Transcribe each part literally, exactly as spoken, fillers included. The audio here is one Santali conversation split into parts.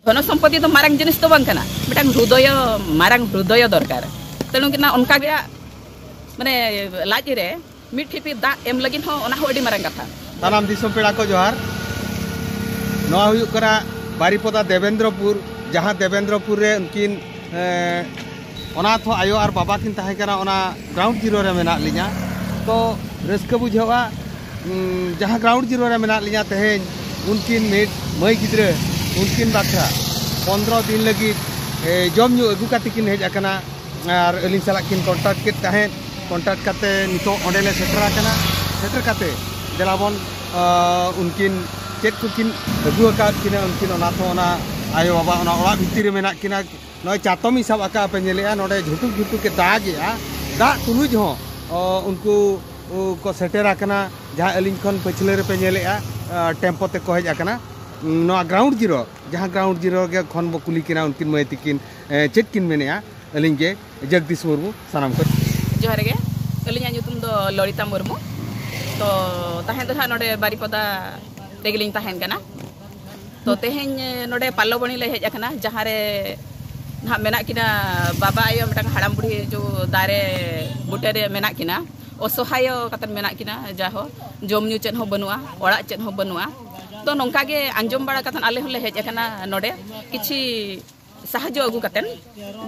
ᱫᱷᱚᱱᱚ ᱥᱚᱢᱯᱚᱛᱤ ᱫᱚ ᱢᱟᱨᱟᱝ ᱡᱤᱱᱤᱥ ᱫᱚ ᱵᱟᱝ ᱠᱟᱱᱟ, ᱢᱤᱫᱴᱟᱝ ᱦᱨᱩᱫᱚᱭᱚ, ᱢᱟᱨᱟᱝ ᱦᱨᱩᱫᱚᱭᱚ ᱫᱚᱨᱠᱟᱨ᱾ ᱛᱮᱱᱩ ᱠᱤᱱᱟ ᱚᱱᱠᱟ ᱜᱮ ᱢᱟᱱᱮ ᱞᱟᱡ ᱨᱮ ᱢᱤᱫ ᱴᱷᱤᱯᱤ ᱫᱟᱜ ᱮᱢ ᱞᱟᱹᱜᱤᱫ ᱦᱚᱸ ᱚᱱᱟ ᱦᱚᱸ ᱟᱹᱰᱤ ᱢᱟᱨᱟᱝ ᱠᱟᱛᱷᱟ᱾ ᱥᱟᱱᱟᱢ ᱫᱤᱥᱚᱢ ᱯᱮᱲᱟ ᱠᱚ ᱡᱚᱦᱟᱨ᱾ ᱱᱚᱣᱟ ᱦᱩᱭᱩᱜ ᱠᱟᱱᱟ ᱵᱟᱨᱤᱯᱚᱫᱟ ᱫᱮᱵᱮᱱᱫᱨᱚᱯᱩᱨ, ᱡᱟᱦᱟᱸ ᱫᱮᱵᱮᱱᱫᱨᱚᱯᱩᱨ ᱨᱮ ᱩᱱᱠᱤᱱ, ᱮᱸ, ᱚᱱᱟᱛᱷ ᱦᱚᱸ ᱟᱭᱳ ᱟᱨ ᱵᱟᱵᱟ ᱠᱤᱱ ᱛᱟᱦᱮᱸ ᱠᱟᱱᱟ, ᱚᱱᱟ ᱜᱨᱟᱣᱩᱱᱰ ᱡᱤᱨᱳ ᱨᱮ ᱢᱮᱱᱟᱜ ᱞᱤᱧᱟ᱾ ᱛᱚ ᱨᱟᱹᱥᱠᱟᱹ ᱵᱩᱡᱷᱟᱹᱜᱼᱟ, ᱩᱸ, ᱡᱟᱦᱟᱸ ᱜᱨᱟᱣᱩᱱᱰ ᱡᱤᱨᱳ ᱨᱮ ᱢᱮᱱᱟᱜ ᱞᱤᱧᱟ ᱛᱮᱦᱮᱧ, ᱩᱱᱠᱤᱱ ᱢᱤᱫ ᱢᱟᱹᱭ ᱜᱤᱫᱽᱨᱟᱹ, ᱩᱱᱠᱤᱱ ᱵᱟᱠᱷᱨᱟ ᱯᱚᱱᱫᱽᱨᱚ ᱫᱤᱱ ᱞᱟᱹᱜᱤᱫ, ᱮ, ᱡᱚᱢ ᱧᱩ ᱟᱹᱜᱩ ᱠᱟᱛᱮ ᱠᱤᱱ ᱦᱮᱡ ᱟᱠᱟᱱᱟ᱾ ᱟᱨ ᱟᱹᱞᱤᱧ ᱥᱟᱞᱟᱜ ᱠᱤᱱ ᱠᱚᱱᱴᱟᱠᱴ ᱠᱮᱫ ᱛᱟᱦᱮᱸᱫ᱾ ᱠᱚᱱᱴᱟᱠᱴ ᱠᱟᱛᱮ ᱱᱤᱛᱚᱜ ᱚᱸᱰᱮ ᱞᱮ ᱥᱮᱴᱮᱨ ᱟᱠᱟᱱᱟ᱾ ᱥᱮᱴᱮᱨ ᱠᱟᱛᱮ ᱫᱮᱞᱟ ᱵᱚᱱ, ᱟᱸ, ᱩᱱᱠᱤᱱ ᱪᱮᱫ ᱠᱚᱠᱤᱱ ᱟᱹᱜᱩ ᱟᱠᱟᱫ ᱠᱤᱱᱟ, ᱩᱱᱠᱤᱱ ᱚᱱᱟᱛᱷ ᱦᱚᱸ ᱚᱱᱟ ᱟᱭᱳ ᱵᱟᱵᱟ ᱚᱱᱟ ᱚᱲᱟᱜ ᱵᱷᱤᱛᱤᱨ ᱨᱮ ᱢᱮᱱᱟᱜ ᱠᱤᱱᱟ᱾ ᱱᱚᱜᱼᱚᱭ ᱪᱟᱛᱚᱢᱤᱧ ᱥᱟᱵ ᱟᱠᱟᱫᱼᱟ ᱯᱮ ᱧᱮᱞᱮᱫᱼᱟ, ᱱᱚᱰᱮ ᱡᱷᱩᱴᱩᱠ ᱡᱷᱩᱴᱩᱠ ᱮ ᱫᱟᱜᱮᱜᱼᱟ᱾ ᱫᱟᱜ ᱛᱩᱞᱩᱡ ᱦᱚᱸ, ᱚ, ᱩᱱᱠᱩ, ᱩ, ᱠᱚ ᱥᱮᱴᱮᱨ ᱟᱠᱟᱱᱟ᱾ ᱡᱟᱦᱟᱸ ᱟᱹᱞᱤᱧ ᱠᱷᱚᱱ ᱯᱟᱹᱪᱷᱞᱟᱹ ᱨᱮᱯᱮ ᱧᱮᱞᱮᱫᱼᱟ, ᱟ, ᱴᱮᱢᱯᱳ ᱛᱮᱠᱚ ᱦᱮᱡ ᱟᱠᱟᱱᱟ᱾ ᱱᱚᱣᱟ ᱜᱨᱟᱣᱩᱱᱰ ᱡᱤᱨᱳ, ᱡᱟᱦᱟᱸ ᱜᱨᱟᱣᱩᱱᱰ ᱡᱤᱨᱳ ᱜᱮ ᱠᱷᱚᱱ ᱵᱚ ᱠᱩᱞᱤ ᱠᱤᱱᱟ ᱩᱱᱠᱤᱱ ᱢᱟᱹᱭ ᱛᱤᱠᱤᱱ, ᱮ, ᱪᱮᱫ ᱠᱤᱱ ᱢᱮᱱᱮᱫᱼᱟ᱾ ᱟᱹᱞᱤᱧ ᱜᱮ ᱡᱚᱜᱽᱫᱤᱥ ᱢᱩᱨᱢᱩ, ᱥᱟᱱᱟᱢ ᱠᱚ᱾ ᱡᱚᱦᱟᱨ ᱜᱮ, ᱟᱹᱞᱤᱧᱟᱜ ᱧᱩᱛᱩᱢ ᱫᱚ ᱞᱚᱞᱤᱛᱟ ᱢᱩᱨᱢᱩ᱾ ᱛᱚ ᱛᱟᱦᱮᱸ ᱫᱚ ᱦᱟᱸᱜ ᱱᱚᱰᱮ ᱵᱟᱨᱤᱯᱚᱫᱟ ᱨᱮᱜᱮᱞᱤᱧ ᱛᱟᱦᱮᱱ ᱠᱟᱱᱟ᱾ ᱛᱚ ᱛᱮᱦᱮᱧ ᱱᱚᱰᱮ ᱯᱟᱞᱞᱚᱵᱚᱱᱤ ᱞᱮ ᱦᱮᱡ ᱟᱠᱟᱱᱟ, ᱡᱟᱦᱟᱸ ᱨᱮ ᱱᱟᱦᱟᱜ ᱢᱮᱱᱟᱜ ᱠᱤᱱᱟ ᱵᱟᱵᱟ ᱟᱭᱳ, ᱢᱤᱫᱴᱟᱝ ᱦᱟᱲᱟᱢ ᱵᱩᱲᱦᱤ ᱡᱚ ᱫᱟᱨᱮ ᱵᱩᱴᱟᱹ ᱨᱮ ᱢᱮᱱᱟᱜ ᱠᱤᱱᱟ, ᱚᱥᱚᱦᱟᱭᱚ ᱠᱟᱛᱮ ᱢᱮᱱᱟᱜ ᱠᱤᱱᱟ᱾ ᱡᱟᱦᱳ, ᱡᱚᱢ ᱧᱩ ᱪᱮᱫ ᱦᱚᱸ ᱵᱟᱹᱱᱩᱜᱼᱟ, ᱚᱲᱟᱜ ᱪᱮᱫ ᱦᱚᱸ ᱵᱟᱹᱱᱩᱜᱼᱟ᱾ ᱛᱚ ᱱᱚᱝᱠᱟ ᱜᱮ ᱟᱸᱡᱚᱢ ᱵᱟᱲᱟ ᱠᱟᱛᱮ ᱟᱞᱮ ᱦᱚᱸᱞᱮ ᱦᱮᱡ ᱟᱠᱟᱱᱟ ᱱᱚᱰᱮ ᱠᱤᱪᱷᱤ ᱥᱟᱦᱟᱡᱽᱡᱚ ᱟᱹᱜᱩ ᱠᱟᱛᱮ,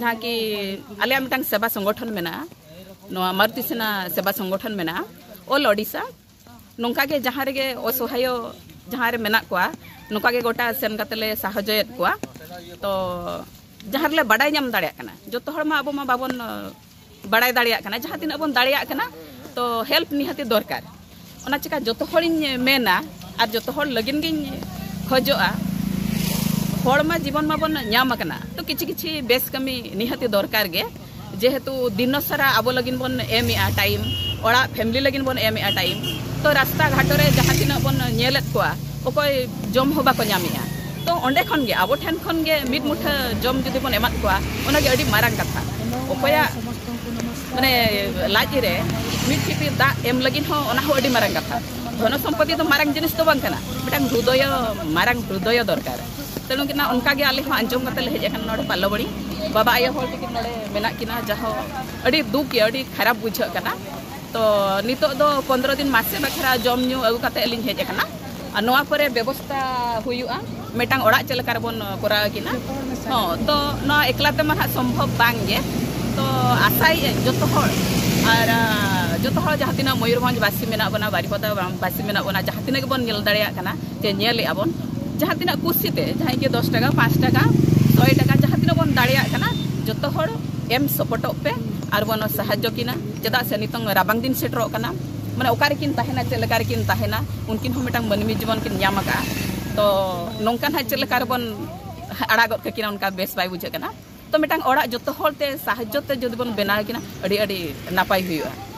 ᱡᱟᱦᱟᱸ ᱠᱤ ᱟᱞᱮᱭᱟᱜ ᱢᱤᱫᱴᱟᱝ ᱥᱮᱵᱟ ᱥᱚᱝᱜᱚᱴᱷᱚᱱ ᱢᱮᱱᱟᱜᱼᱟ, ᱱᱚᱣᱟ ᱢᱟᱨᱩᱛᱤ ᱥᱮᱱᱟ ᱥᱮᱵᱟ ᱥᱚᱝᱜᱚᱴᱷᱚᱱ ᱢᱮᱱᱟᱜᱼᱟ, ᱚᱞ ᱳᱰᱤᱥᱟ᱾ ᱱᱚᱝᱠᱟ ᱜᱮ ᱡᱟᱦᱟᱸ ᱨᱮᱜᱮ ᱚᱥᱚᱦᱟᱭᱚ ᱡᱟᱦᱟᱸ ᱨᱮ ᱢᱮᱱᱟᱜ ᱠᱚᱣᱟ, ᱱᱚᱝᱠᱟ ᱜᱮ ᱜᱚᱴᱟ ᱥᱮᱱ ᱠᱟᱛᱮ ᱞᱮ ᱥᱟᱦᱟᱡᱽᱡᱚᱭᱮᱫ ᱠᱚᱣᱟ᱾ ᱛᱚ ᱡᱟᱦᱟᱸ ᱨᱮᱞᱮ ᱵᱟᱰᱟᱭ ᱧᱟᱢ ᱫᱟᱲᱮᱭᱟᱜ ᱠᱟᱱᱟ, ᱡᱚᱛᱚ ᱦᱚᱲ ᱢᱟ ᱟᱵᱚ ᱢᱟ ᱵᱟᱵᱚᱱ, ᱟᱸ, ᱵᱟᱲᱟᱭ ᱫᱟᱲᱮᱭᱟᱜ ᱠᱟᱱᱟ, ᱡᱟᱦᱟᱸ ᱛᱤᱱᱟᱹᱜ ᱵᱚᱱ ᱫᱟᱲᱮᱭᱟᱜ ᱠᱟᱱᱟ, ᱛᱚ ᱦᱮᱞᱯ ᱱᱤᱦᱟᱹᱛᱤ ᱫᱚᱨᱠᱟᱨ᱾ ᱚᱱᱟ ᱪᱤᱠᱟ ᱡᱚᱛᱚ ᱦᱚᱲᱤᱧ ᱢᱮᱱᱟ ᱟᱨ ᱡᱚᱛᱚ ᱦᱚᱲ ᱞᱟᱹᱜᱤᱫ ᱜᱤᱧ ᱠᱷᱚᱡᱚᱜᱼᱟ, ᱦᱚᱲ ᱢᱟ ᱡᱤᱵᱚᱱ ᱢᱟᱵᱚᱱ ᱧᱟᱢ ᱟᱠᱟᱱᱟ, ᱛᱚ ᱠᱤᱪᱷᱤ ᱠᱤᱪᱷᱤ ᱵᱮᱥ ᱠᱟᱹᱢᱤ ᱱᱤᱦᱟᱹᱛᱤ ᱫᱚᱨᱠᱟᱨ ᱜᱮ᱾ ᱡᱮᱦᱮᱛᱩ ᱫᱤᱱᱚ ᱥᱟᱨᱟ ᱟᱵᱚ ᱞᱟᱹᱜᱤᱫ ᱵᱚᱱ ᱮᱢᱮᱜᱼᱟ ᱴᱟᱭᱤᱢ, ᱚᱲᱟᱜ ᱯᱷᱮᱢᱞᱤ ᱞᱟᱹᱜᱤᱫ ᱵᱚᱱ ᱮᱢᱮᱜᱼᱟ ᱴᱟᱭᱤᱢ, ᱛᱚ ᱨᱟᱥᱛᱟ ᱜᱷᱟᱴ ᱨᱮ ᱡᱟᱦᱟᱸ ᱛᱤᱱᱟᱹᱜ ᱵᱚᱱ ᱧᱮᱞᱮᱫ ᱠᱚᱣᱟ, ᱚᱠᱚᱭ ᱡᱚᱢ ᱦᱚᱸ ᱵᱟᱠᱚ ᱧᱟᱢᱮᱜᱼᱟ᱾ ᱛᱚ ᱚᱸᱰᱮ ᱠᱷᱚᱱ ᱜᱮ, ᱟᱵᱚ ᱴᱷᱮᱱ ᱠᱷᱚᱱ ᱜᱮ ᱢᱤᱫ ᱢᱩᱴᱷᱟᱹ ᱡᱚᱢ ᱡᱩᱫᱤ ᱵᱚᱱ ᱮᱢᱟᱫ ᱠᱚᱣᱟ, ᱚᱱᱟᱜᱮ ᱟᱹᱰᱤ ᱢᱟᱨᱟᱝ ᱠᱟᱛᱷᱟ᱾ ᱚᱠᱚᱭᱟᱜ ᱢᱟᱱᱮ ᱞᱟᱡ ᱨᱮ ᱢᱤᱫ ᱴᱤᱯᱤ ᱫᱟᱜ ᱮᱢ ᱞᱟᱹᱜᱤᱫ ᱦᱚᱸ, ᱚᱱᱟ ᱦᱚᱸ ᱟᱹᱰᱤ ᱢᱟᱨᱟᱝ ᱠᱟᱛᱷᱟ᱾ ᱫᱷᱚᱱᱚ ᱥᱚᱢᱯᱚᱛᱤ ᱫᱚ ᱢᱟᱨᱟᱝ ᱡᱤᱱᱤᱥ ᱫᱚ ᱵᱟᱝ ᱠᱟᱱᱟ, ᱢᱤᱫᱴᱟᱝ ᱦᱨᱩᱫᱚᱭᱚ, ᱢᱟᱨᱟᱝ ᱦᱨᱩᱫᱚᱭᱚ ᱫᱚᱨᱠᱟᱨ᱾ ᱛᱮᱱᱩ ᱠᱤᱱᱟ ᱚᱱᱠᱟ ᱜᱮ ᱟᱞᱮ ᱦᱚᱸ ᱟᱸᱡᱚᱢ ᱠᱟᱛᱮ ᱞᱮ ᱦᱮᱡ ᱟᱠᱟᱱᱟ ᱱᱚᱰᱮ ᱯᱟᱞᱚᱵᱟᱲᱤ᱾ ᱵᱟᱵᱟ ᱟᱭᱳ ᱦᱚᱲ ᱛᱟᱹᱠᱤᱱ ᱱᱚᱰᱮ ᱢᱮᱱᱟᱜ ᱠᱤᱱᱟ, ᱡᱟᱦᱟᱸ ᱟᱹᱰᱤ ᱫᱩᱠ ᱜᱮ, ᱟᱹᱰᱤ ᱠᱷᱟᱨᱟᱯ ᱵᱩᱡᱷᱟᱹᱜ ᱠᱟᱱᱟ᱾ ᱛᱚ ᱱᱤᱛᱚᱜ ᱫᱚ ᱯᱚᱱᱫᱽᱨᱚ ᱫᱤᱱ ᱢᱟᱥᱮ ᱵᱟᱠᱷᱨᱟ ᱡᱚᱢ ᱧᱩ ᱟᱹᱜᱩ ᱠᱟᱛᱮ ᱞᱤᱧ ᱦᱮᱡ ᱟᱠᱟᱱᱟ᱾ ᱟᱨ ᱱᱚᱣᱟ ᱠᱚᱨᱮ ᱵᱮᱵᱚᱥᱛᱟ ᱦᱩᱭᱩᱜᱼᱟ, ᱢᱤᱫᱴᱟᱝ ᱚᱲᱟᱜ ᱪᱮᱫ ᱞᱮᱠᱟ ᱨᱮᱵᱚᱱ ᱠᱚᱨᱟᱣ ᱠᱤᱱᱟ᱾ ᱦᱚᱸ, ᱛᱚ ᱱᱚᱣᱟ ᱮᱠᱞᱟ ᱛᱮᱢᱟ ᱦᱟᱸᱜ ᱥᱚᱢᱵᱷᱚᱵ ᱵᱟᱝ ᱜᱮ᱾ ᱛᱚ ᱟᱥᱟᱭᱮᱫ ᱡᱚᱛᱚ ᱦᱚᱲ, ᱟᱨ ᱟ, ᱡᱚᱛᱚ ᱦᱚᱲ ᱡᱟᱦᱟᱸ ᱛᱤᱱᱟᱹᱜ ᱢᱚᱭᱩᱨᱵᱷᱚᱸᱡᱽ ᱵᱟᱥᱤ ᱢᱮᱱᱟᱜ ᱵᱚᱱᱟ, ᱵᱟᱨᱤᱯᱟᱫᱟ ᱵᱟᱥᱤ ᱢᱮᱱᱟᱜ ᱵᱚᱱᱟ, ᱡᱟᱦᱟᱸ ᱛᱤᱱᱟᱹᱜ ᱜᱮᱵᱚᱱ ᱧᱮᱞ ᱫᱟᱲᱮᱭᱟᱜ ᱠᱟᱱᱟ ᱪᱮ ᱧᱮᱞᱮᱫᱼᱟ ᱵᱚᱱ, ᱡᱟᱦᱟᱸ ᱛᱤᱱᱟᱹᱜ ᱠᱩᱥᱤ ᱛᱮ, ᱡᱟᱦᱟᱸᱭ ᱜᱮ ᱫᱚᱥ ᱴᱟᱠᱟ, ᱯᱟᱸᱪ ᱴᱟᱠᱟ, ᱥᱚᱭ ᱴᱟᱠᱟ, ᱡᱟᱦᱟᱸ ᱛᱤᱱᱟᱹᱜ ᱵᱚᱱ ᱫᱟᱲᱮᱭᱟᱜ ᱠᱟᱱᱟ, ᱡᱚᱛᱚ ᱦᱚᱲ ᱮᱢ ᱥᱚᱯᱚᱴᱚᱜ ᱯᱮ ᱟᱨ ᱵᱚᱱ ᱥᱟᱦᱟᱡᱽᱡᱚ ᱠᱤᱱᱟ᱾ ᱪᱮᱫᱟᱜ ᱥᱮ ᱱᱤᱛᱚᱝ ᱨᱟᱵᱟᱝ ᱫᱤᱱ ᱥᱮᱴᱮᱨᱚᱜ ᱠᱟᱱᱟ, ᱢᱟᱱᱮ ᱚᱠᱟ ᱨᱮᱠᱤᱱ ᱛᱟᱦᱮᱱᱟ, ᱪᱮᱫ ᱞᱮᱠᱟ ᱨᱮᱠᱤᱱ ᱛᱟᱦᱮᱱᱟ, ᱩᱱᱠᱤᱱ ᱦᱚᱸ ᱢᱤᱫᱴᱟᱝ ᱢᱟᱹᱱᱢᱤ ᱡᱤᱵᱚᱱ ᱠᱤᱱ ᱧᱟᱢ ᱟᱠᱟᱫᱼᱟ᱾ ᱛᱚ ᱱᱚᱝᱠᱟ ᱱᱟᱦᱟᱜ ᱪᱮᱫ ᱞᱮᱠᱟ ᱨᱮᱵᱚᱱ ᱟᱲᱟᱜ ᱜᱚᱫ ᱠᱟᱹᱠᱤᱱᱟ, ᱚᱱᱠᱟ ᱵᱮᱥ ᱵᱟᱭ ᱵᱩᱡᱷᱟᱹᱜ ᱠᱟᱱᱟ᱾ ᱛᱚ ᱢᱤᱫᱴᱟᱝ ᱚᱲᱟᱜ ᱡᱚᱛᱚ ᱦᱚᱲ ᱛᱮ ᱥᱟᱦᱟᱡᱽᱡᱚ ᱛᱮ ᱡᱩᱫᱤ ᱵᱚᱱ ᱵᱮᱱᱟᱣ ᱠᱤᱱᱟ, ᱟᱹᱰᱤ ᱟᱹᱰᱤ ᱱᱟᱯᱟᱭ ᱦᱩᱭᱩᱜᱼᱟ᱾